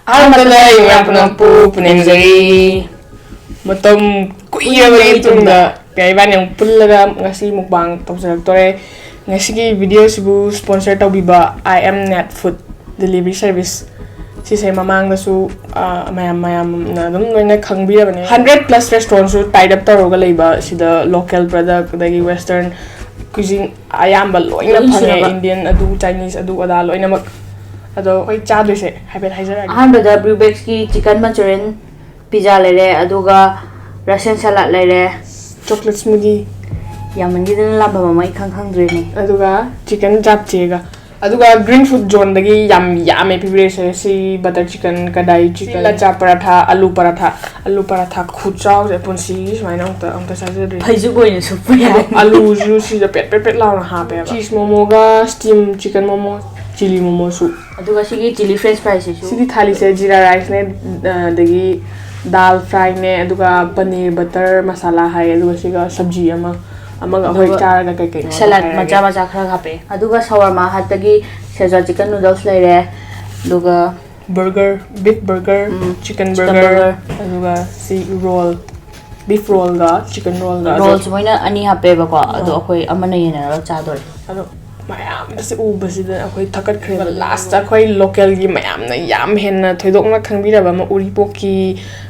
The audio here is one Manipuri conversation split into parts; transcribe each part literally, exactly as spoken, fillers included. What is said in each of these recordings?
ꯑꯍꯥꯟꯕꯗ ꯂꯩꯕ ꯃꯌꯥꯝ ꯄꯨꯝꯅꯃꯛꯄꯨ ꯄꯨꯅꯦꯝꯖꯔꯤ꯫ ꯃꯇꯝ ꯀꯨꯏꯔꯕꯒꯤ ꯇꯨꯡꯗ ꯀꯌꯥ ꯏꯕꯥꯅꯤ ꯑꯃꯨꯛ ꯄꯨꯜꯂꯒ ꯉꯁꯤ mukbang ꯇꯧꯖꯔꯛꯇꯣꯔꯦ꯫ ꯉꯁꯤꯒꯤ video ꯁꯤꯕꯨ sponsor ꯇꯧꯕꯤꯕ I am Net Food Delivery Service꯫ ꯁꯤꯁꯦ ꯃꯃꯥꯡꯗꯁꯨ, ꯑ, ꯃꯌꯥꯝ, ꯃꯌꯥꯝꯅ ꯑꯗꯨꯝ ꯂꯣꯏꯅ ꯈꯪꯕꯤꯔꯕꯅꯦ꯫ Hundred plus restaurant ꯁꯨ tie up ꯇꯧꯔꯒ ꯂꯩꯕ ꯁꯤꯗ local product ꯑꯗꯒꯤ western cuisine ꯑꯌꯥꯝꯕ ꯂꯣꯏꯅ ꯂꯣꯏ ꯐꯪꯉꯦ꯫ ꯁꯨꯅꯕ꯫ Indian ꯑꯗꯨ, Chinese ꯑꯗꯨ ꯑꯗꯥ ꯂꯣꯏꯅꯃꯛ꯫ ꯑꯗꯣ ꯑꯩꯈꯣꯏ ꯆꯥꯗꯣꯏꯁꯦ ꯍꯥꯏꯐꯦꯠ ꯍꯥꯏꯖꯔꯛꯑꯒꯦ꯫ ꯑꯍꯥꯟꯕꯗ Brewbags ꯀꯤ chicken Manchurian pizza ꯂꯩꯔꯦ, ꯑꯗꯨꯒ Russian salad ꯂꯩꯔꯦ꯫ Chocolate smoothie꯫ ꯌꯥꯝꯃꯟꯈꯤꯗꯅ ꯂꯥꯝꯕꯝ ꯑꯃ ꯏꯈꯪ ꯈꯪꯗ꯭ꯔꯦꯅꯦ꯫ ꯑꯗꯨꯒ chicken japchae ꯒ꯫ ꯑꯗꯨꯒ Green Food Zone ꯗꯒꯤ ꯌꯥꯝ ꯌꯥꯝꯃꯦ ꯄꯤꯕꯤꯔꯛꯏꯁꯦ꯫ ꯁꯤ butter chicken, kadai chicken, ꯁꯤ ꯂꯆꯥ ꯄꯔꯥꯊꯥ, ꯑꯂꯨ ꯄꯔꯥꯊꯥ꯫ ꯑꯂꯨ ꯄꯔꯥꯊꯥ ꯈꯨꯆꯥꯎꯁꯦ ꯄꯨꯟꯁꯤꯒꯤ ꯁꯨꯃꯥꯏꯅ ꯑꯃꯨꯛꯇ, ꯑꯃꯨꯛꯇ ꯆꯥꯖꯗ꯭ꯔꯤ꯫ ꯐꯩꯖꯨꯞ ꯑꯣꯏꯅ ꯁꯨꯞꯄ ꯌꯥꯏ꯫ ꯑꯂꯨꯁꯨ ꯁꯤꯗ ꯄꯦꯠ ꯄꯦꯠ ꯄꯦꯠ ꯂꯥꯎꯅ ꯍꯥꯞꯄꯦꯕ꯫ Cheese momo ꯒ steam chicken momo, chili momo ꯁꯨ꯫ ꯑꯗꯨꯒ ꯁꯤꯒꯤ chili French fries ꯁꯤꯁꯨ꯫ ꯁꯤꯒꯤ ꯊꯥꯂꯤꯁꯦ jeera rice ꯅꯦ, ꯑꯗꯒꯤ dal fry ꯅꯦ, ꯑꯗꯨꯒ paneer butter masala ꯍꯥꯏ, ꯑꯗꯨꯒ ꯁꯤꯒ ꯁꯕꯖꯤ ꯑꯃ, ꯑꯃꯒ ꯑꯩꯈꯣꯏ ꯑꯗꯨꯒ ꯆꯥꯔꯒ ꯀꯩ ꯀꯩꯅꯣ ꯑꯗꯨꯝ salad ꯍꯥꯏꯔꯛꯑꯒꯦ꯫ ꯃꯆꯥ ꯃꯆꯥ ꯈꯔ ꯍꯥꯞꯄꯛꯑꯦ꯫ ꯑꯗꯨꯒ Shawarma Hut ꯇꯒꯤ Szechuan chicken noodles ꯂꯩꯔꯦ꯫ ꯑꯗꯨꯒ burger, beef burger, ꯎꯝ, chicken chicken burger, burger꯫ ꯑꯗꯨꯒ ꯁꯤ roll, beef roll ꯒ chicken roll ꯒ꯫ ꯑꯗꯣ roll ꯁꯨ ꯃꯣꯏꯅ ꯑꯅꯤ ꯍꯥꯞꯄꯦꯕꯀꯣ, ꯑꯗꯣ ꯑꯥ꯫ ꯑꯩꯈꯣꯏ ꯑꯃꯅ ꯌꯦꯟꯅꯔꯒ ꯆꯥꯗꯣꯏꯔꯦ꯫ ꯑꯗꯣ ꯃꯌꯥꯝꯁꯦ ꯎꯕꯁꯤꯗ ꯑꯩꯈꯣꯏ ꯊꯛꯀꯠꯈ꯭ꯔꯦꯕ꯫ Last ꯇ ꯑꯩꯈꯣꯏ local ꯒꯤ ꯃꯌꯥꯝꯅ ꯌꯥꯝ ꯍꯦꯟꯅ ꯊꯣꯏꯗꯣꯛꯅ ꯈꯪꯕꯤꯔꯕ ꯑꯃ ꯎꯔꯤꯄꯣꯛꯀꯤ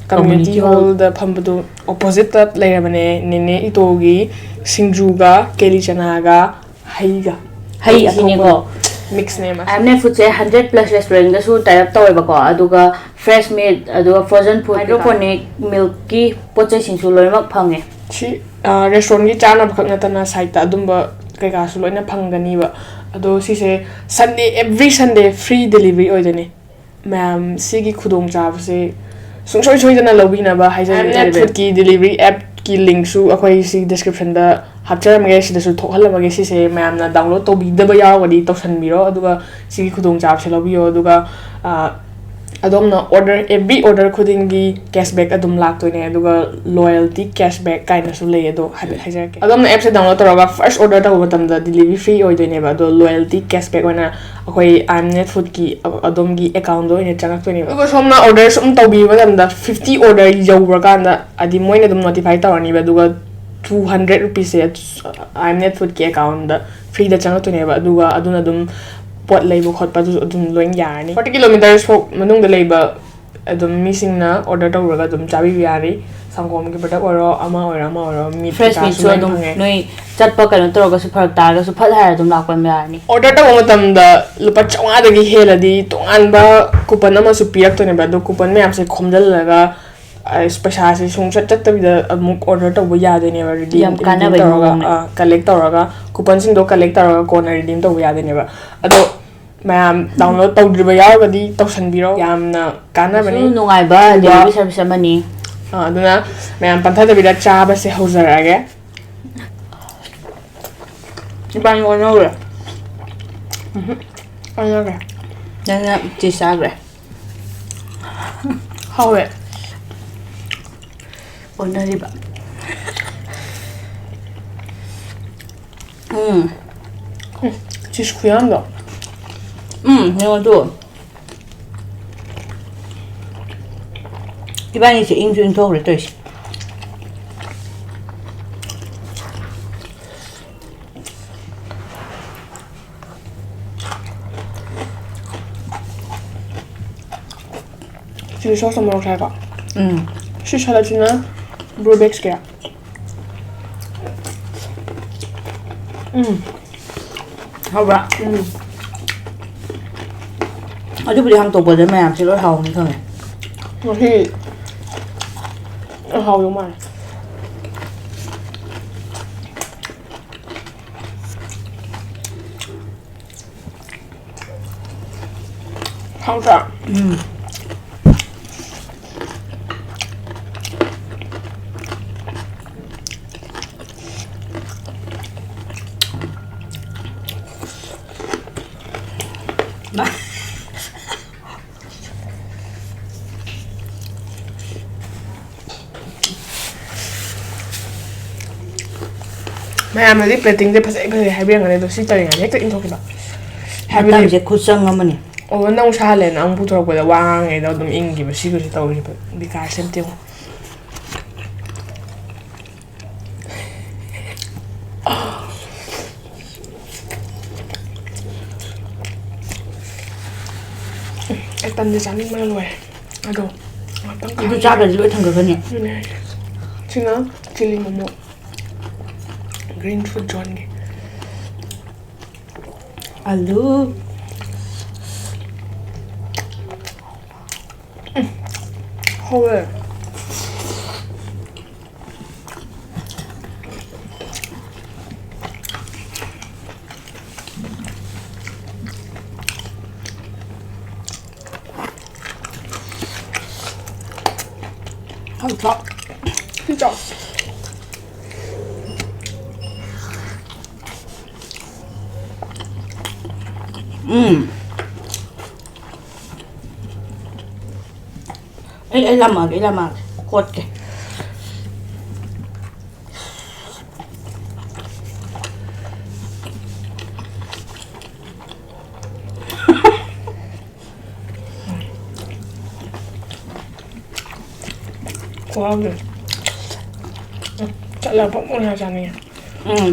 community community hall hall ꯗ ꯐꯝꯕꯗꯣ opposite ꯇ ꯂꯩꯔꯕꯅꯦ꯫ ꯅꯦꯅꯦ ꯏꯇꯣꯒꯤ ꯁꯤꯡꯖꯨꯒ ꯀꯦꯂꯤ ꯆꯅꯥꯒ ꯍꯩꯒ꯫ ꯍꯩ ꯑꯍꯨꯝ ꯑꯁꯤꯅꯦꯀꯣ꯫ Mix ꯅꯦ ꯃꯥꯁꯦ꯫ I am Net Food say hundred plus restaurant ꯒꯁꯨ tie up ꯇꯧꯋꯦꯕꯀꯣ, ꯑꯗꯨꯒ fresh meat, ꯑꯗꯨꯒ frozen food, hydroponic milk ꯀꯤ ꯄꯣꯠ ꯆꯩꯁꯤꯡꯁꯨ ꯂꯣꯏꯅꯃꯛ ꯐꯪꯉꯦ꯫ ꯁꯤ, ꯑ, restaurant ꯒꯤ ꯆꯥꯅꯕ ꯈꯛ ꯅꯠꯇꯅ side ꯇ ꯑꯗꯨꯝꯕ ꯀꯩꯀꯥꯁꯨ ꯂꯣꯏꯅ ꯐꯪꯒꯅꯤꯕ꯫ ꯑꯗꯣ ꯁꯤꯁꯦ Sunday, every Sunday free delivery ꯑꯣꯏꯗꯣꯏꯅꯦ꯫ ꯃꯌꯥꯝ ꯁꯤꯒꯤ ꯈꯨꯗꯣꯡꯆꯥꯕꯁꯦ ꯁꯨꯡꯁꯣꯏ ꯁꯣꯏꯗꯅ ꯂꯧꯕꯤꯅꯕ ꯍꯥꯏꯖꯔꯤ꯫ I am Net Food ꯀꯤ delivery app ꯀꯤ link ꯁꯨ ꯑꯩꯈꯣꯏ ꯁꯤ description ꯗ ꯍꯥꯞꯆꯔꯝꯃꯒꯦ, ꯁꯤꯗꯁꯨ ꯊꯣꯛꯍꯜꯂꯝꯃꯒꯦ꯫ ꯁꯤꯁꯦ ꯃꯌꯥꯝꯅ download ꯇꯧꯕꯤꯗꯕ ꯌꯥꯎꯔꯒꯗꯤ ꯇꯧꯁꯟꯕꯤꯔꯣ, ꯑꯗꯨꯒ ꯁꯤꯒꯤ ꯈꯨꯗꯣꯡꯆꯥꯕꯁꯦ ꯂꯧꯕꯤꯌꯣ꯫ ꯑꯗꯨꯒ, ꯑ, ꯑꯗꯣꯝꯅ order, every order ꯈꯨꯗꯤꯡꯒꯤ cashback ꯑꯗꯨꯝ ꯂꯥꯛꯇꯣꯏꯅꯦ, ꯑꯗꯨꯒ loyalty cashback ꯀꯥꯏꯅꯁꯨ ꯂꯩ, ꯑꯗꯣ ꯍꯥꯏꯐꯦꯠ ꯍꯥꯏꯖꯔꯛꯀꯦ꯫ ꯑꯗꯣꯝꯅ appꯁꯦ download ꯇꯧꯔꯒ first order ꯇꯧꯕ ꯃꯇꯝꯗ delivery free ꯑꯣꯏꯗꯣꯏꯅꯦꯕ, ꯑꯗꯣ loyalty cashback ꯑꯣꯏꯅ ꯑꯩꯈꯣꯏ I am Net Foodꯀꯤ ꯑ-, ꯑꯗꯣꯝꯒꯤ accountꯗ ꯑꯣꯏꯅ ꯆꯪꯉꯛꯇꯣꯏꯅꯦꯕ꯫ ꯑꯗꯨꯒ ꯁꯣꯝꯅ order ꯁꯨꯝ ꯇꯧꯕꯤꯕ ꯃꯇꯝꯗ fifty order ꯌꯧꯈ꯭ꯔꯀꯥꯟꯗ ꯍꯥꯏꯗꯤ ꯃꯣꯏꯅ ꯑꯗꯨꯝ notify ꯇꯧꯔꯅꯤꯕ, ꯑꯗꯨꯒ two hundred rupeesꯁꯦ I am Net Foodꯀꯤ accountꯗ freeꯗ ꯆꯪꯉꯛꯇꯣꯏꯅꯦꯕ, ꯑꯗꯨꯒ ꯑꯗꯨꯅ ꯑꯗꯨꯝ ꯄꯣꯠ ꯂꯩꯕ ꯈꯣꯠꯄ ꯑꯗꯨꯁꯨ ꯑꯗꯨꯝ ꯂꯣꯏ ꯌꯥꯔꯅꯤ꯫ Forty kilometers ꯐꯥꯎ ꯃꯅꯨꯡꯗ ꯂꯩꯕ ꯑꯗꯨꯝ ꯃꯤꯁꯤꯡꯅ order ꯇꯧꯔꯒ ꯑꯗꯨꯝ ꯆꯥꯕꯤꯕ ꯌꯥꯔꯤ꯫ ꯁꯪꯒꯣꯝꯒꯤ product ꯑꯣꯏꯔꯣ, ꯑꯃ ꯑꯣꯏꯔꯣ, ꯑꯃ ꯑꯣꯏꯔꯣ, meat fresh ꯀꯩꯀꯥꯁꯨ meatꯁꯨ ꯂꯣꯏ ꯑꯗꯨꯝ ꯐꯪꯉꯦ꯫ ꯅꯣꯏ ꯆꯠꯄ ꯀꯩꯅꯣ ꯇꯧꯔꯒꯁꯨ ꯐꯔꯛ ꯇꯥꯔꯒꯁꯨ ꯐꯠ ꯍꯥꯏꯔ ꯑꯗꯨꯝ ꯂꯥꯛꯄ ꯑꯗꯨꯝ ꯌꯥꯔꯅꯤ꯫ Order ꯇꯧꯕ ꯃꯇꯝꯗ ꯂꯨꯄꯥ ꯆꯥꯝꯃꯉꯥꯗꯒꯤ ꯍꯦꯜꯂꯗꯤ ꯇꯣꯉꯥꯟꯕ coupon ꯑꯃꯁꯨ ꯄꯤꯔꯛꯇꯣꯏꯅꯦꯕ, ꯑꯗꯣ coupon ꯃꯌꯥꯝꯁꯦ ꯈꯣꯝꯖꯤꯜꯂꯒ ꯑꯁ, ꯄꯩꯁꯥꯁꯦ ꯁꯨꯡꯆꯠ ꯆꯠꯇꯕꯤꯗ ꯑꯃꯨꯛ order ꯇꯧꯕ ꯌꯥꯗꯣꯏꯅꯦꯕ, redeem, ꯌꯥꯝ redeem ꯀꯥꯟꯅꯕꯒꯤ ꯇꯧꯔꯒ, ꯃꯑꯣꯡꯅꯦ꯫ ꯑꯥ, collect ꯇꯧꯔꯒ, couponꯁꯤꯡꯗꯣ collect ꯇꯧꯔꯒ ꯀꯣꯟꯅ redeem ꯇꯧꯕ ꯌꯥꯗꯣꯏꯅꯦꯕ꯫ ꯑꯗꯣ ꯃꯌꯥꯝ download ꯇꯧꯗ꯭ꯔꯤꯕ ꯌꯥꯎꯔꯒꯗꯤ ꯇꯧꯁꯟꯕꯤꯔꯣ, ꯌꯥꯝꯅ ꯀꯥꯟꯅꯕꯅꯤ꯫ ꯁꯤꯁꯨ ꯅꯨꯡꯉꯥꯏꯕ ꯊꯨꯕ꯫ Delivery service ꯑꯃꯅꯤ꯫ ꯑꯥ, ꯑꯗꯨꯅ ꯃꯌꯥꯝ ꯄꯟꯊꯗꯕꯤꯗ ꯆꯥꯕꯁꯦ ꯍꯧꯖꯔꯛꯑꯒꯦ꯫ ꯏꯕꯥꯅꯤ ꯑꯣꯟꯅꯧꯔꯦ꯫ ꯎꯝꯍꯨꯝ, ꯑꯣꯟꯅꯔꯦ꯫ ꯅꯪꯅ cheese ꯆꯥꯈ꯭ꯔꯦ꯫ ꯍꯥꯎꯋꯦ꯫ ꯑꯣꯟꯅꯔꯤꯕ꯫ ꯎꯝ꯫ ꯎꯝ, cheese ꯈꯨꯌꯥꯝꯗꯣ꯫ ꯎꯝ, ꯌꯦꯡꯉꯣ ꯑꯗꯨ꯫ ꯏꯕꯥꯅꯤꯁꯦ ꯏꯪꯁꯨ ꯏꯪꯊꯣꯛꯈ꯭ꯔꯦ ꯇꯧꯔꯤꯁꯦ꯫ Chilli sauce ꯃꯣꯔꯣꯛ ꯁꯥꯏꯀꯣ꯫ ꯎꯝ꯫ ꯁꯤ saladꯁꯤꯅ Brewbacksꯀꯤꯔꯥ? ꯎꯝ꯫ ꯍꯥꯎꯕ꯭ꯔꯥ? ꯎꯝ꯫ ꯑꯗꯨꯕꯨꯗꯤ ꯍꯥꯡꯇꯣꯛꯄꯗ ꯃꯌꯥꯝꯁꯦ ꯂꯣꯏ ꯍꯥꯎꯅꯤ ꯈꯪꯉꯦ꯫ ꯉꯁꯤ ꯍꯥꯎꯗꯧ ꯃꯥꯜꯂꯦ꯫ ꯍꯥꯎꯗ꯭ꯔꯥ? ꯎꯝ꯫ ꯃꯌꯥꯝꯅꯗꯤ ꯄ꯭ꯂꯦꯇꯤꯡꯁꯦ ꯐꯖꯩ ꯐꯖꯩ ꯍꯥꯏꯕꯤꯔꯝꯒꯅꯤ, ꯑꯗꯣ ꯁꯤ ꯇꯧꯔꯤꯉꯩꯗ ꯍꯦꯛꯇ ꯏꯪꯊꯣꯛꯈꯤꯕ꯫ ꯍꯥꯏꯕꯗꯤ ꯃꯇꯝꯁꯦ ꯈꯨꯆꯪ ꯑꯃꯅꯤ꯫ ꯑꯣ, ꯅꯪ ꯁꯥꯍꯜꯂꯦꯅ ꯑꯃꯨꯛ ꯄꯨꯊꯣꯔꯛꯄꯗ ꯋꯥ ꯉꯥꯡꯉꯤꯉꯩꯗ ꯑꯗꯨꯝ ꯏꯪꯈꯤꯕ, ꯁꯤꯒꯁꯨ ꯇꯧꯔꯤꯕ ꯕꯤꯀꯥꯔꯁꯦ ꯑꯝꯇ ꯌꯦꯡꯉꯣ꯫ ꯑꯩ ꯇꯟꯁꯦ ꯆꯥꯅꯤꯡꯕꯅ ꯂꯣꯏꯔꯦ꯫ ꯑꯗꯣ ꯉꯥꯛꯇꯪ ꯑꯗꯨ ꯈꯥꯡꯉꯦ꯫ ꯆꯥꯗ꯭ꯔꯗꯤ ꯂꯣꯏ ꯊꯥꯡꯒꯠꯀꯅꯤ꯫ ꯑꯗꯨꯅꯦ ꯍꯥꯏꯁꯦ꯫ ꯁꯤꯅ ꯆꯤꯂꯤ ꯃꯣꯃꯣ꯫ Green Food Zoneꯒꯤ꯫ ꯑꯂꯨ꯫ ꯍꯧꯋꯦ꯫ ꯍꯥꯎꯇ꯭ꯔꯣ? ꯁꯤ ꯆꯥꯎ꯫ ꯎꯝ꯫ ꯑꯩ, ꯑꯩ ꯂꯥꯝꯃꯛꯑꯒꯦ, ꯑꯩ ꯂꯥꯝꯃꯛꯑꯒꯦ꯫ ꯀꯣꯠꯀꯦ꯫ ꯈꯨꯍꯥꯎꯁꯦ꯫ ꯎꯝ, ꯆꯠꯂꯒ ꯄꯣꯛ ꯄꯣꯛ ꯆꯥꯅꯤꯡꯉꯦ꯫ ꯎꯝ꯫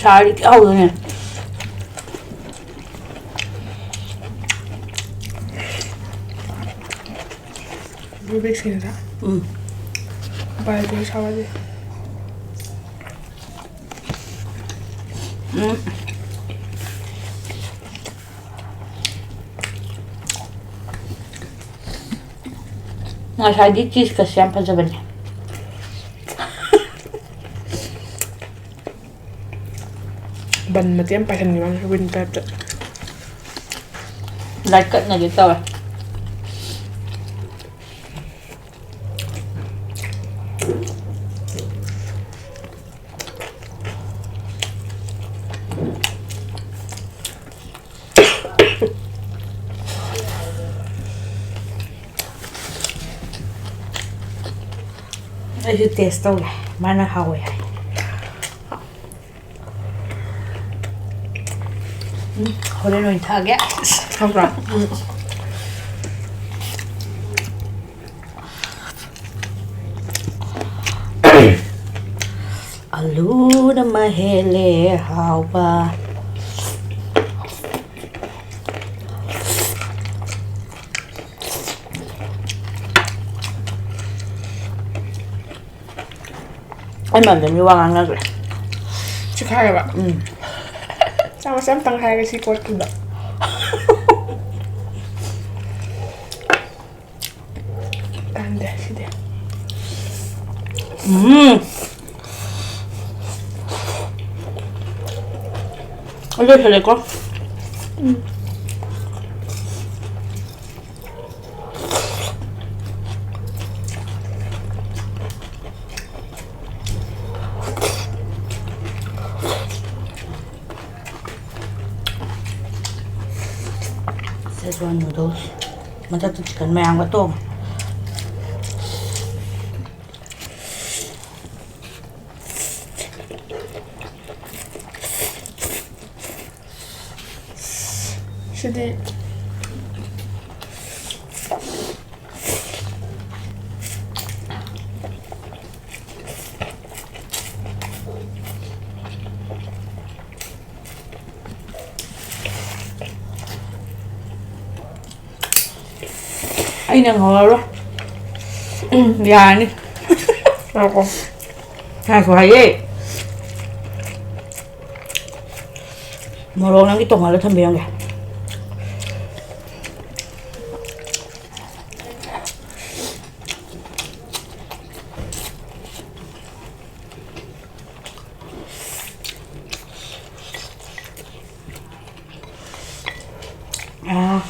ꯁꯥꯔꯗꯤ ꯊꯤ ꯍꯥꯎꯗꯣꯏꯅꯦ꯫ ꯕꯤꯕꯦꯛꯁꯤꯡꯗ꯫ ꯎꯝ꯫ ꯎꯄꯥꯏ ꯂꯩꯇꯦ, ꯁꯥꯎꯍꯜꯂꯤ꯫ ꯎꯝ꯫ ꯉꯁꯥꯏꯗꯤ cheeseꯀꯁꯦ ꯌꯥꯝ ꯐꯖꯕꯅꯦ꯫ Bun ꯃꯇꯦꯛ ꯑꯃ ꯄꯥꯏꯁꯟꯈꯤꯕ ꯋꯥꯅꯤ, wing typeꯇ꯫ ꯂꯥꯏꯀꯠꯅꯒꯦ ꯇꯧꯋꯦ꯫ ꯑꯩꯁꯨ taste ꯇꯧꯒꯦ, ꯃꯥꯅ ꯍꯥꯎꯋꯦ ꯍꯥꯏ꯫ ꯍꯣꯔꯦꯟ ꯑꯣꯏꯅ ꯊꯛꯑꯒꯦ꯫ ꯈꯪꯕ꯭ꯔꯥ? ꯑꯂꯨꯅ ꯃꯍꯦꯜꯂꯦ ꯍꯥꯎꯕ꯫ ꯑꯩ ꯃꯔꯝꯗ ꯃꯤ ꯋꯥ ꯉꯥꯡꯅꯈ꯭ꯔꯦ꯫ ꯆꯤꯈꯥꯏꯔꯕ? ꯎꯝ꯫ ꯆꯥꯃꯁ ꯑꯝꯇꯪ ꯍꯥꯏꯔꯒ ꯁꯤ ꯀꯣꯠꯈꯤꯕ꯫ ꯀꯥꯟꯗꯦ ꯁꯤꯗꯤ꯫ ꯎꯝ꯫ ꯑꯩ ꯂꯣꯏꯁꯜꯂꯦꯀꯣ꯫ ꯎꯝ꯫ Szechuan noodles꯫ ꯃꯊꯛꯇ chicken ꯃꯌꯥꯝꯒ ꯇꯣꯡꯉꯦ꯫ ꯁꯤꯗꯤ ꯑꯩꯅ ꯉꯧꯔꯔꯣꯏ꯫ ꯎꯝ, ꯌꯥꯔꯅꯤ꯫ ꯉꯥꯏꯈꯣ꯫ ꯉꯥꯏꯈꯣ ꯍꯥꯏꯌꯦ꯫ ꯃꯣꯔꯣꯛ ꯅꯪꯒꯤ ꯇꯣꯡꯍꯜꯂ ꯊꯝꯕꯤꯔꯝꯒꯦ꯫ ꯑꯥ꯫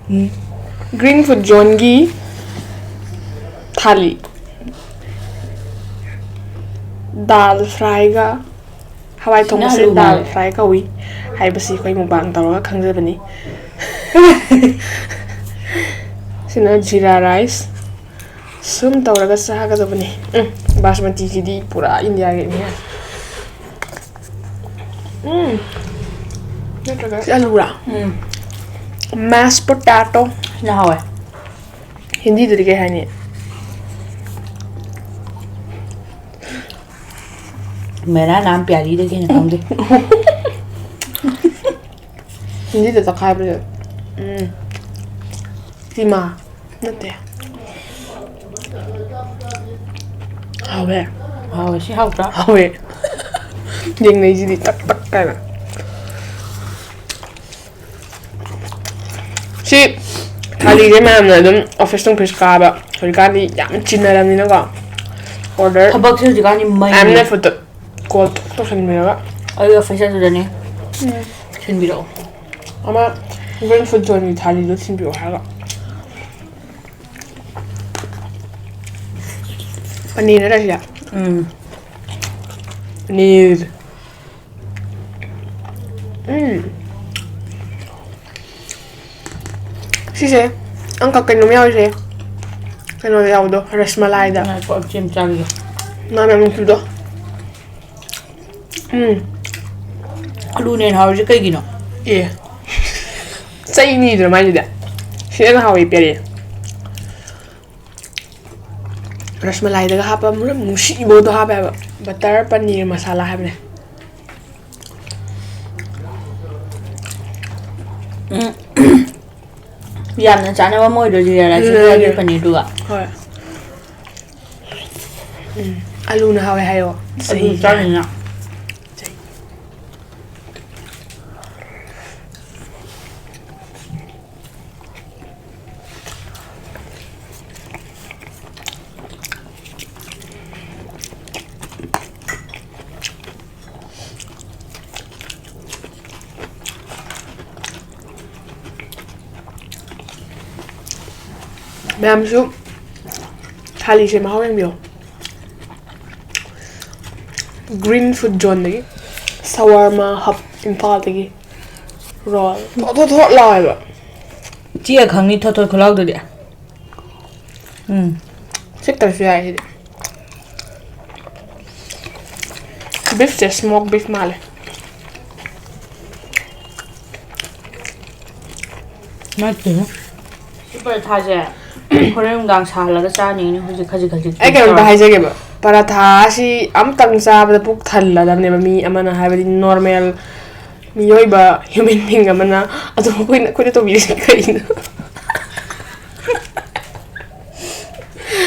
ꯎꯝ꯫ Green Food Zoneꯒꯤ ꯊꯥꯂꯤ꯫ ꯗꯥꯜ ꯐ꯭ꯔꯥꯏꯒ ꯍꯋꯥꯏ ꯊꯣꯡꯕꯁꯦ ꯁꯤꯅ ꯑꯂꯨ ꯗꯥꯜ ꯃꯥꯜꯂꯦ꯫ ꯐ꯭ꯔꯥꯏ ꯀꯧꯏ ꯍꯥꯏꯕꯁꯤ ꯑꯩꯈꯣꯏ ꯃꯨꯛꯕꯥꯡ ꯇꯧꯔꯒ ꯈꯪꯖꯕꯅꯤ꯫ ꯁꯤꯅ ꯖꯤꯔꯥ ꯔꯥꯏꯁ꯫ ꯁꯨꯝ ꯇꯧꯔꯒ ꯆꯥꯒꯗꯕꯅꯤ꯫ ꯎꯝ, ꯕꯥꯁꯃꯇꯤꯁꯤꯗꯤ ꯄꯨꯔꯥ ꯏꯟꯗꯤꯌꯥꯒꯤꯅꯤ꯫ ꯎꯝ꯫ ꯅꯠꯇ꯭ꯔꯒ ꯁꯤ ꯑꯂꯨꯔꯥ? ꯎꯝ꯫ Mashed potato꯫ ꯁꯤꯅ ꯍꯥꯎꯋꯦ꯫ ꯍꯤꯟꯗꯤꯗꯗꯤ ꯀꯩ ꯍꯥꯏꯅꯤ? ꯃꯦꯔꯥ ꯅꯥꯝ ꯄ꯭ꯌꯥꯔꯤꯗꯒꯤ ꯍꯦꯟꯅ ꯈꯪꯗꯦ꯫ ꯍꯤꯟꯗꯤꯗ ꯇꯛꯈꯥꯏꯕꯁꯦ꯫ ꯎꯝ꯫ ꯀꯤꯃꯥ꯫ ꯅꯠꯇꯦ꯫ ꯍꯥꯎꯋꯦ꯫ ꯍꯥꯎꯋꯦ꯫ ꯁꯤ ꯍꯥꯎꯇ꯭ꯔꯥ? ꯍꯥꯎꯋꯦ꯫ ꯌꯦꯡꯅꯩꯁꯤꯗꯤ ꯇꯛ ꯇꯛ ꯀꯥꯏꯅ꯫ ꯁꯤ ꯊꯥꯂꯤꯁꯦ ꯃꯌꯥꯝꯅ ꯑꯗꯨꯝ ꯑꯣꯐꯤꯁ ꯅꯨꯡꯐꯤꯁ ꯀꯥꯕ ꯍꯧꯖꯤꯛꯀꯥꯟꯗꯤ ꯌꯥꯝ ꯆꯤꯟꯅꯔꯕꯅꯤꯅꯀꯣ꯫ ꯑꯣꯔꯗꯔ ꯊꯕꯛꯁꯦ ꯍꯧꯖꯤꯛꯀꯥꯟꯗꯤ ꯃꯩꯅꯤ꯫ ꯑꯦꯝꯅꯦꯠ ꯐꯨꯗꯇ ꯀꯣꯜ ꯇꯣꯛ ꯇꯧꯁꯟꯕꯤꯔꯒ꯫ ꯑꯩ ꯑꯣꯐꯤꯁ ꯑꯗꯨꯗꯅꯦ꯫ ꯎꯝ꯫ ꯊꯤꯟꯕꯤꯔꯛꯑꯣ꯫ ꯑꯃ ꯒ꯭ꯔꯤꯟ ꯐꯨꯗ ꯖꯣꯟꯒꯤ ꯊꯥꯂꯤꯗꯣ ꯊꯤꯟꯕꯤꯔꯛꯑꯣ ꯍꯥꯏꯔꯒ꯫ ꯄꯅꯤꯔ ꯅꯠꯇ꯭ꯔ ꯁꯤꯗ? ꯎꯝ꯫ ꯄꯅꯤꯔ꯫ ꯎꯝ꯫ ꯁꯤꯁꯦ ꯑꯪꯀ ꯀꯩꯅꯣꯝ ꯌꯥꯎꯔꯤꯁꯦ꯫ ꯀꯩꯅꯣꯗ ꯌꯥꯎꯕꯗꯣ, ꯔꯁꯃꯂꯥꯏꯗ꯫ ꯉꯥꯏꯈꯣ, ꯑꯝ ꯆꯦꯝ ꯆꯥꯈꯤꯒꯦ꯫ ꯃꯥ ꯃꯌꯥꯝ ꯅꯨꯡꯁꯤꯕꯗꯣ꯫ ꯎꯝ꯫ ꯑꯂꯨꯅ ꯍꯦꯟꯅ ꯍꯥꯎꯔꯤꯁꯦ ꯀꯩꯒꯤꯅꯣ? ꯑꯦ꯫ ꯆꯩꯅꯤꯗꯅ ꯃꯥꯏꯗꯨꯗꯤ꯫ ꯁꯤꯅ ꯍꯦꯟꯅ ꯍꯥꯎꯋꯦ ꯄꯦꯔꯦ꯫ ꯔꯁꯃꯂꯥꯏꯗꯒ ꯍꯥꯞꯄ ꯃꯅꯝ ꯅꯨꯡꯁꯤꯕꯗꯣ ꯍꯥꯞꯄꯦ ꯍꯥꯏꯕ꯫ ꯕꯇꯔ ꯄꯅꯤꯔ ꯃꯁꯥꯂꯥ ꯍꯥꯏꯕꯅꯦ꯫ ꯎꯝ꯫ ꯌꯥꯝꯅ ꯆꯥꯟꯅꯕ ꯑꯃ ꯑꯣꯏꯗ꯭ꯔꯣ ꯖꯤꯔꯥ ꯔꯥꯏꯁ ꯑꯗꯨꯅꯦ ꯑꯗꯨꯒꯤ ꯍꯥꯏꯁꯦ꯫ ꯄꯅꯤꯔꯗꯨꯒ? ꯍꯣꯏ꯫ ꯎꯝ꯫ ꯑꯂꯨꯅ ꯍꯥꯎꯋꯦ ꯍꯥꯏꯌꯣ꯫ ꯑꯗꯨ ꯆꯥꯅꯤꯡꯉꯦ꯫ ꯃꯌꯥꯝꯁꯨ ꯊꯥꯂꯤꯁꯦ ꯃꯍꯥꯎ ꯌꯦꯡꯕꯤꯌꯣ꯫ ꯒ꯭ꯔꯤꯟ ꯐꯨꯗ ꯖꯣꯟꯗꯒꯤ ꯁꯋꯥꯔꯃꯥ ꯍꯕ ꯏꯝꯐꯥꯜꯗꯒꯤ ꯔꯣꯜ ꯊꯣꯠ ꯊꯣꯠ ꯊꯣꯠ ꯂꯥꯎꯋꯦꯕ꯫ ꯆꯤꯛꯑ ꯈꯪꯅꯤ ꯊꯣꯠ ꯊꯣꯠ ꯈꯨꯠꯂꯥꯎꯗꯨꯗꯤ꯫ ꯎꯝ꯫ ꯆꯤꯛꯇ꯭ꯔꯁꯨ ꯌꯥꯏ ꯁꯤꯗꯤ꯫ Beef ꯁꯦ smoke beef ꯃꯥꯜꯂꯦ꯫ ꯅꯠꯇꯦ꯫ ꯁꯤ ꯄꯔꯊꯥꯁꯦ ꯍꯣꯔꯦꯟ ꯅꯨꯡꯗꯥꯡ ꯁꯥꯍꯜꯂꯒ ꯆꯥꯅꯤꯅꯦ꯫ ꯍꯧꯖꯤꯛ ꯈꯖꯤꯛ ꯈꯖꯤꯛ ꯑꯩ ꯀꯩꯅꯣꯝꯇ ꯇꯧꯔ꯫ ꯍꯥꯏꯖꯒꯦꯕ, ꯄꯔꯥꯊꯥ ꯑꯁꯤ ꯑꯝꯇꯪ ꯆꯥꯕꯗ ꯄꯨꯛ ꯊꯜꯂꯗꯕꯅꯦꯕ, ꯃꯤ ꯑꯃꯅ, ꯍꯥꯏꯕꯗꯤ normal ꯃꯤꯑꯣꯏꯕ, human being ꯑꯃꯅ꯫ ꯑꯗꯣ ꯑꯩꯈꯣꯏꯅ, ꯑꯩꯈꯣꯏꯅ ꯇꯧꯕꯤꯔꯤꯁꯦ ꯀꯔꯤꯅꯣ?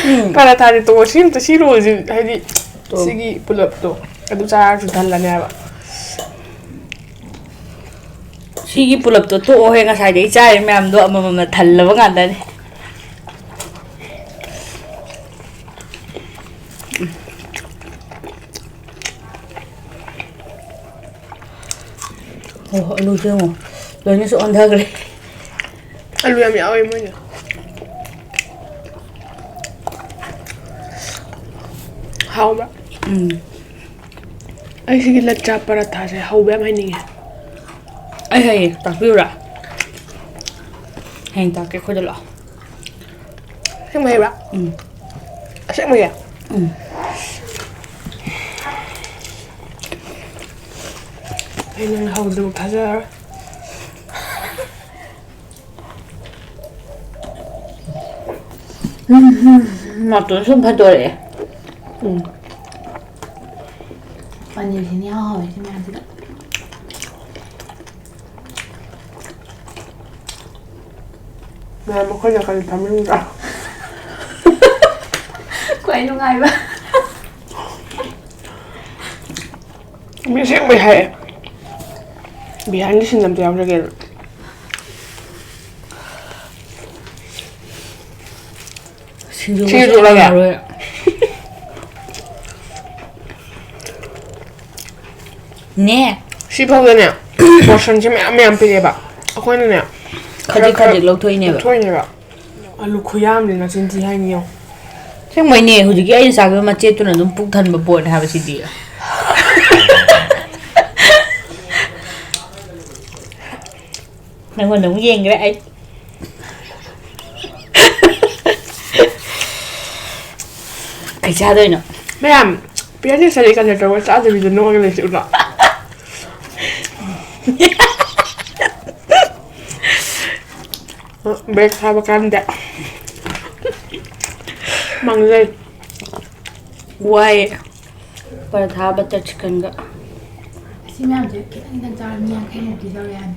ꯎꯝ꯫ ꯄꯔꯥꯊꯥꯁꯦ ꯇꯣꯛꯑꯣ, ꯁꯤ ꯑꯝꯇ, ꯁꯤ roll ꯁꯤ, ꯍꯥꯏꯗꯤ, ꯇꯣ꯫ ꯁꯤꯒꯤ ꯄꯨꯂꯞꯇꯣ ꯑꯗꯨ ꯆꯥꯔꯁꯨ ꯊꯜꯂꯅꯦꯕ꯫ ꯁꯤꯒꯤ ꯄꯨꯂꯞꯇꯣ ꯇꯣꯛꯑꯣꯍꯦ, ꯉꯁꯥꯏꯗꯒꯤ ꯆꯥꯔꯤꯕ ꯃꯌꯥꯝꯗꯣ ꯑꯃꯃꯝꯅ ꯊꯜꯂꯕ ꯉꯥꯛꯇꯅꯦ꯫ ꯑꯣ, ꯑꯂꯨꯁꯦ ꯌꯦꯡꯉꯣ, ꯂꯣꯏꯅꯁꯨ ꯑꯣꯟꯊꯈ꯭ꯔꯦ꯫ ꯑꯂꯨ ꯌꯥꯝ ꯌꯥꯎꯋꯦ ꯃꯣꯏꯗꯣ꯫ ꯍꯥꯎꯕ꯭ꯔꯥ? ꯎꯝ꯫ ꯑꯩ ꯁꯤꯒꯤ ꯂꯆꯥ ꯄꯔꯥꯊꯥꯁꯦ ꯍꯧꯕ ꯌꯥꯝ ꯍꯩꯅꯤꯡꯉꯦ꯫ ꯑꯩ ꯍꯩꯌꯦ, ꯇꯥꯛꯄꯤꯌꯨꯔꯥ? ꯍꯌꯦꯡ ꯇꯥꯛꯀꯦ, ꯑꯩꯈꯣꯏꯗ ꯂꯥꯛꯑꯣ꯫ ꯑꯁꯦꯡꯕ ꯍꯩꯕ꯭ꯔꯥ? ꯎꯝ꯫ ꯑꯁꯦꯡꯕꯒꯤ? ꯎꯝ꯫ ꯑꯩ ꯅꯪꯅ ꯍꯧꯗ꯭ꯔꯤꯕꯧ ꯊꯥꯖꯔꯔꯣꯏ꯫ ꯎꯝ, ꯅꯥꯇꯣꯟ ꯁꯨꯝ ꯐꯟꯗꯣꯔꯛꯑꯦ꯫ ꯎꯝ꯫ ꯄꯅꯤꯔꯁꯤꯅ ꯏꯍꯥꯎ ꯍꯥꯎꯋꯦ ꯁꯤ ꯃꯌꯥꯝꯁꯤꯗ꯫ ꯃꯌꯥꯝ ꯑꯩꯈꯣꯏ ꯅꯥꯀꯟꯗ ꯐꯝꯃꯤꯟꯅꯗ꯭ꯔꯣ? ꯈ꯭ꯋꯥꯏ ꯅꯨꯡꯉꯥꯏꯕ꯫ ꯃꯤ ꯑꯁꯦꯡꯕꯩ ꯍꯥꯏꯌꯦ꯫ Behind the scene ꯑꯝꯇ ꯌꯥꯎꯖꯒꯦꯅ꯫ ꯁꯤꯡꯖꯨꯒꯁꯦ ꯁꯤꯡꯖꯨ ꯆꯨꯔꯒꯦ? ꯉꯝꯃꯔꯣꯏ꯫ ꯅꯦ꯫ ꯁꯤ ꯐꯥꯎꯗꯅꯦ, portion ꯁꯦ ꯃꯌꯥꯝ ꯃꯌꯥꯝ ꯄꯤꯔꯛꯑꯦꯕ꯫ ꯑꯩꯈꯣꯏꯅꯅꯦ, ꯈꯔ ꯈꯖꯤꯛ ꯈꯔ ꯈꯖꯤꯛ ꯂꯧꯊꯣꯛꯏꯅꯦꯕ꯫ ꯂꯧꯊꯣꯛꯏꯅꯦꯕ꯫ ꯑꯂꯨ ꯈꯨꯌꯥꯝꯗꯤ ꯅꯆꯤꯟ ꯊꯤ ꯍꯥꯏꯅꯤ ꯌꯦꯡꯉꯣ꯫ ꯑꯁꯦꯡꯕꯩꯅꯦ, ꯍꯧꯖꯤꯛꯀꯤ ꯑꯩꯅ ꯆꯥꯈꯤꯕ ꯃꯆꯦꯠꯇꯨꯅ ꯑꯗꯨꯝ ꯄꯨꯛ ꯊꯟꯕ ꯄꯣꯠꯅꯦ ꯍꯥꯏꯕ ꯁꯤꯗꯤ꯫ ꯅꯪꯉꯣꯟꯗ ꯑꯃꯨꯛ ꯌꯦꯡꯈ꯭ꯔꯦ ꯑꯩ꯫ ꯆꯥꯗꯣꯏꯅꯣ? ꯃꯌꯥꯝ, ꯄꯤꯌꯥꯔ ꯇꯦꯁꯇꯔ ꯀꯟꯗꯛꯇꯔ ꯆꯥꯗꯕꯤꯗ ꯅꯣꯛꯑꯒ ꯂꯩꯁꯦ ꯎꯗ꯭ꯔꯣ? ꯕ꯭ꯔꯦꯛ ꯊꯥꯕ ꯀꯥꯟꯗ ꯃꯥꯡꯖꯩ꯫ ꯋꯥꯏ꯫ ꯄꯔꯊꯥ ꯕꯇꯔ ꯆꯤꯀꯟꯒ꯫ ꯑꯁꯤ ꯃꯌꯥꯝꯁꯦ ꯈꯤꯇꯪ ꯈꯤꯇꯪ ꯆꯥꯔ ꯃꯤ ꯌꯥꯡꯈꯩꯃꯨꯛ ꯄꯤꯖꯕ ꯌꯥꯅꯤ꯫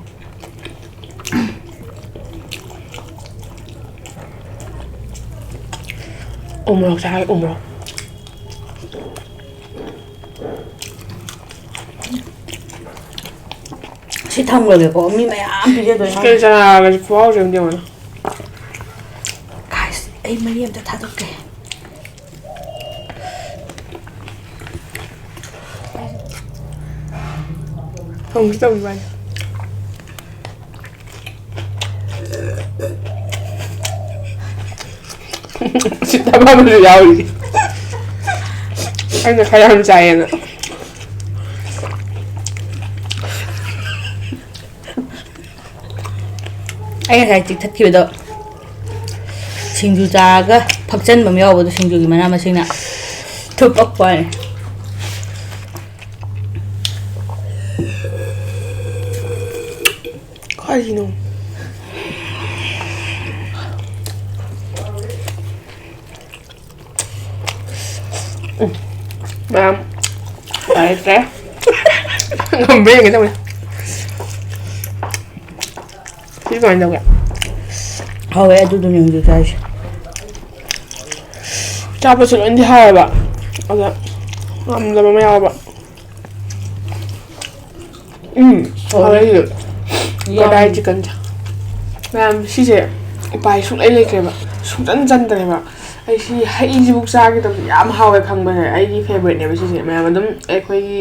ꯎꯃꯣꯔꯣꯛ ꯆꯥꯔꯒ ꯎꯃꯣꯔꯣꯛ꯫ ꯁꯤ ꯊꯝꯈ꯭ꯔꯒꯦꯀꯣ, ꯃꯤ ꯃꯌꯥꯝ ꯄꯤꯖꯗꯣꯏꯅꯦ꯫ ꯀꯩ ꯆꯅꯥꯒꯁꯦ ꯈꯨꯍꯥꯎꯁꯦ ꯑꯝꯇ ꯌꯦꯡꯉꯣꯅꯦ꯫ Guys, ꯑꯩ ꯃꯔꯤ ꯑꯝꯇ ꯊꯥꯗꯣꯛꯀꯦ꯫ ꯊꯣꯡꯁꯤ ꯇꯧꯕ ꯏꯕꯥꯅꯤ꯫ ꯎꯁꯤꯠꯇꯕ ꯑꯃꯁꯨ ꯌꯥꯎꯔꯤ꯫ ꯑꯩꯅ ꯈꯔ ꯌꯥꯝ ꯆꯥꯏꯌꯦꯅ꯫ ꯑꯩ ꯉꯁꯥꯏ ꯆꯤꯛꯊꯠꯈꯤꯕꯗꯣ ꯁꯤꯡꯖꯨ ꯆꯥꯔꯒ ꯐꯛꯆꯟꯕ ꯑꯃ ꯌꯥꯎꯕꯗꯣ, ꯁꯤꯡꯖꯨꯒꯤ ꯃꯅꯥ ꯃꯁꯤꯡꯅ ꯊꯨꯞꯄꯛꯄ ꯋꯥꯅꯤ꯫ ꯀꯔꯤꯅꯣ? ꯎꯝ, ꯃꯌꯥꯝ ꯎꯄꯥꯏ ꯂꯩꯇ꯭ꯔꯦ꯫ ꯉꯝꯕ꯭ꯔꯥ ꯌꯦꯡꯒꯦ ꯇꯧꯕꯅꯦ꯫ ꯁꯤ ꯀꯃꯥꯏꯅ ꯇꯧꯒꯦ? ꯍꯥꯎꯋꯦ, ꯑꯗꯨꯗꯨꯅꯦ ꯍꯧꯖꯤꯛ ꯆꯥꯔꯤꯁꯦ꯫ ꯑꯆꯥꯄꯣꯠꯁꯨ ꯂꯣꯏꯅꯗꯤ ꯍꯥꯎꯋꯦꯕ, ꯑꯗ ꯉꯝꯗꯕ ꯑꯃ ꯌꯥꯎꯕ꯫ ꯎꯝ, ꯍꯥꯎꯋꯦ꯫ ꯍꯥꯎꯋꯦ꯫ ꯌꯥꯝ ꯀꯗꯥꯏ ꯆꯤꯛꯀꯟꯁꯦ꯫ ꯃꯌꯥꯝ, ꯁꯤꯁꯦ ꯎꯄꯥꯏ ꯁꯨꯡꯂꯩ ꯂꯩꯇ꯭ꯔꯦꯕ, ꯁꯨꯡꯆꯟ ꯆꯟꯗ꯭ꯔꯦꯕ꯫ ꯑꯩ ꯁꯤ ꯍꯩꯁꯤꯕꯨ ꯆꯥꯒꯦ ꯇꯧꯕꯁꯦ ꯌꯥꯝ ꯍꯥꯎꯋꯦ ꯈꯪꯕꯁꯦ, ꯑꯩꯒꯤ ꯐꯦꯕꯣꯔꯥꯏꯠꯅꯦꯕ ꯁꯤꯁꯦ꯫ ꯃꯌꯥꯝ ꯑꯗꯨꯝ ꯑꯩꯈꯣꯏꯒꯤ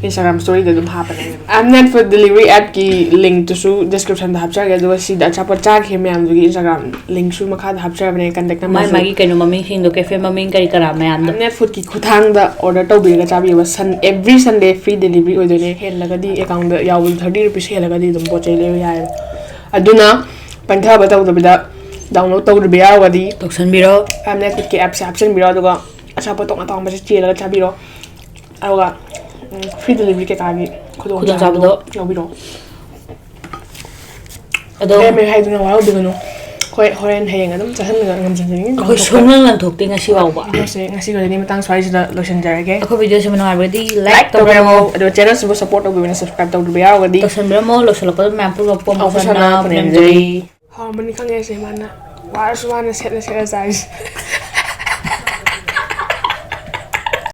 Instagram storyꯗ ꯑꯗꯨꯝ ꯍꯥꯞꯄꯅꯦ꯫ ꯑꯦꯝ ꯅꯦꯠ ꯐꯨꯗ ꯗꯦꯂꯤꯚꯔꯤ ꯑꯦꯞꯀꯤ ꯂꯤꯡꯛꯇꯨꯁꯨ ꯗꯤꯁꯀ꯭ꯔꯤꯞꯁꯟꯗ ꯍꯥꯞꯆꯔꯒꯦ, ꯑꯗꯨꯒ ꯁꯤꯗ ꯑꯆꯥꯄꯣꯠ ꯆꯥꯈꯤꯕ ꯃꯌꯥꯝꯗꯨꯒꯤ Instagram ꯂꯤꯡꯛꯁꯨ ꯃꯈꯥꯗ ꯍꯥꯞꯆꯔꯕꯅꯦ, ꯀꯟꯇꯦꯛ ꯃꯥꯏ ꯅꯝꯕꯔꯁꯨ꯫ ꯃꯥꯒꯤ ꯀꯩꯅꯣ ꯃꯃꯤꯡꯁꯤꯡꯗꯣ, ꯀꯦꯐꯦ ꯃꯃꯤꯡ ꯀꯔꯤ ꯀꯔꯥ ꯃꯌꯥꯝꯗꯣ꯫ ꯑꯦꯝ ꯅꯦꯠ ꯐꯨꯗꯀꯤ ꯈꯨꯠꯊꯥꯡꯗ ꯑꯣꯔꯗꯔ ꯇꯧꯕꯤꯔꯒ ꯆꯥꯕꯤꯌꯣꯕ꯫ ꯁꯟ-, every Sunday free delivery ꯑꯣꯏꯗꯣꯏꯅꯦ꯫ ꯍꯦꯜꯂꯒꯗꯤ, ꯑꯦꯀꯥꯎꯟꯗ ꯌꯥꯎꯕꯗꯣ thirty rupees ꯍꯦꯜꯂꯒꯗꯤ ꯑꯗꯨꯝ ꯄꯣꯠ ꯆꯩ ꯂꯩꯕ ꯌꯥꯏꯑꯕ꯫ ꯑꯗꯨꯅ ꯄꯟꯊꯕ ꯇꯧꯗꯕꯤꯗ download ꯇꯧꯗ꯭ꯔꯤꯕ ꯌꯥꯎꯔꯒꯗꯤ ꯇꯧꯁꯟꯕꯤꯔꯣ꯫ ꯑꯦꯝ ꯅꯦꯠ ꯐꯨꯗꯀꯤ ꯑꯦꯞꯁꯦ ꯍꯥꯞꯆꯤꯟꯕꯤꯔꯣ, ꯑꯗꯨꯒ ꯄꯩꯁꯥ ꯄꯣꯠꯇꯣꯛ ꯑꯇꯥꯡꯕꯁꯦ ꯆꯦꯜꯂꯒ ꯆꯥꯕꯤꯔꯣ꯫ ꯑꯗꯨꯒ ꯐ꯭ꯔꯤ ꯗꯦꯂꯤꯚꯔꯤ ꯀꯩꯀꯥꯒꯤ ꯈꯨꯗꯣꯡꯆꯥꯕꯗꯣ ꯈꯨꯗꯣꯡꯆꯥꯕꯗꯣ ꯂꯧꯕꯤꯔꯣ꯫ ꯑꯗꯣ ꯂꯩꯔꯝꯃꯦ ꯍꯥꯏꯗꯨꯅ ꯋꯥꯔꯧꯕꯤꯒꯅꯨ꯫ ꯍꯣꯏ, ꯍꯣꯔꯦꯟ ꯍꯌꯦꯡ ꯑꯗꯨꯝ ꯆꯥꯁꯤꯟꯕ ꯉꯝꯖꯒꯅꯤ꯫ ꯑꯩꯈꯣꯏ ꯁꯨꯡꯂꯪ ꯂꯪꯊꯣꯛꯇꯦ ꯉꯁꯤ ꯐꯥꯎꯕ꯫ ꯉꯁꯤ ꯉꯁꯤꯒꯤ ꯑꯣꯏꯅꯗꯤ ꯃꯇꯥꯡ ꯁ꯭ꯋꯥꯏꯁꯤꯗ ꯂꯣꯏꯁꯤꯟꯖꯔꯒꯦ꯫ ꯑꯩꯈꯣꯏ ꯚꯤꯗꯤꯑꯣꯁꯤ ꯅꯨꯡꯉꯥꯏꯕꯗꯤ ꯂꯥꯏꯛ ꯇꯧꯕꯤꯔꯝꯃꯣ, ꯑꯗꯨꯒ ꯆꯦꯅꯦꯜꯁꯤꯕꯨ ꯁꯞꯄꯣꯔꯠ ꯇꯧꯕꯤꯕꯅ ꯁꯕꯁꯀ꯭ꯔꯥꯏꯕ ꯇꯧꯗ꯭ꯔꯤꯕ ꯌꯥꯎꯔꯒꯗꯤ ꯇꯧꯁꯟꯕꯤꯔꯝꯃꯣ꯫ ꯂꯣꯏꯁꯤꯜꯂꯛꯄꯗ ꯃꯌꯥꯝ ꯄꯨꯟꯕ ꯄꯣꯝ ꯑꯃꯨꯛ ꯐꯖꯅ ꯁꯥꯟꯅ ꯄꯨꯅꯦꯝꯖꯔꯤ꯫ ꯍꯥꯎꯔꯝꯃꯅꯤ ꯈꯪꯉꯦ ꯁꯦ ꯃꯥꯅ ꯋꯥꯔꯁꯨ ꯋꯥꯅ ꯁꯦꯠꯅ ꯁꯦꯠꯅ ꯆꯥꯔꯤꯁꯦ꯫